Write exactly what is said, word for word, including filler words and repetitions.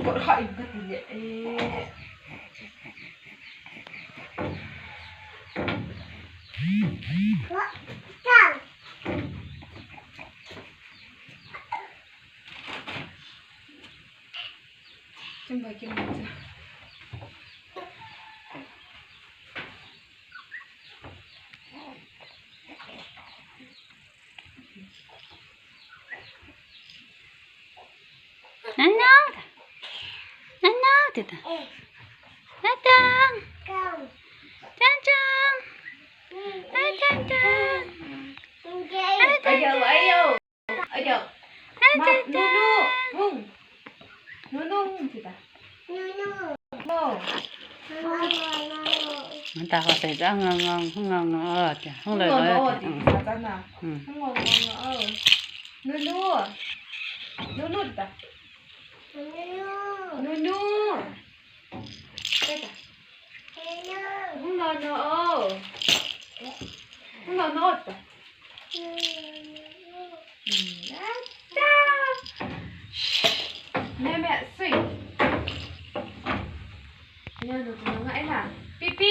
Kot kha in kati le. Eh. Kim bai kim bai. Nana. Nana, tita. Tatang. Tatang. Tatang. Ayo, ayo. Ayo. Tatang. Nunu. Hung. Nunu, hung, tita. Nunu. No. Mata ko se ja ngang ngang ngang ngang, oh, ja. Hung lo lo, oh, ja. Sa ta na. Hmm. Ngang ngang ngang, oh. Nunu. Nunu ta. Nunu. Nunu. Hung lo lo, oh. Hung lo lo ta. Hmm. Acha. Shh. Me, me, sui. Nunu, nunu, ngai na. Pipi.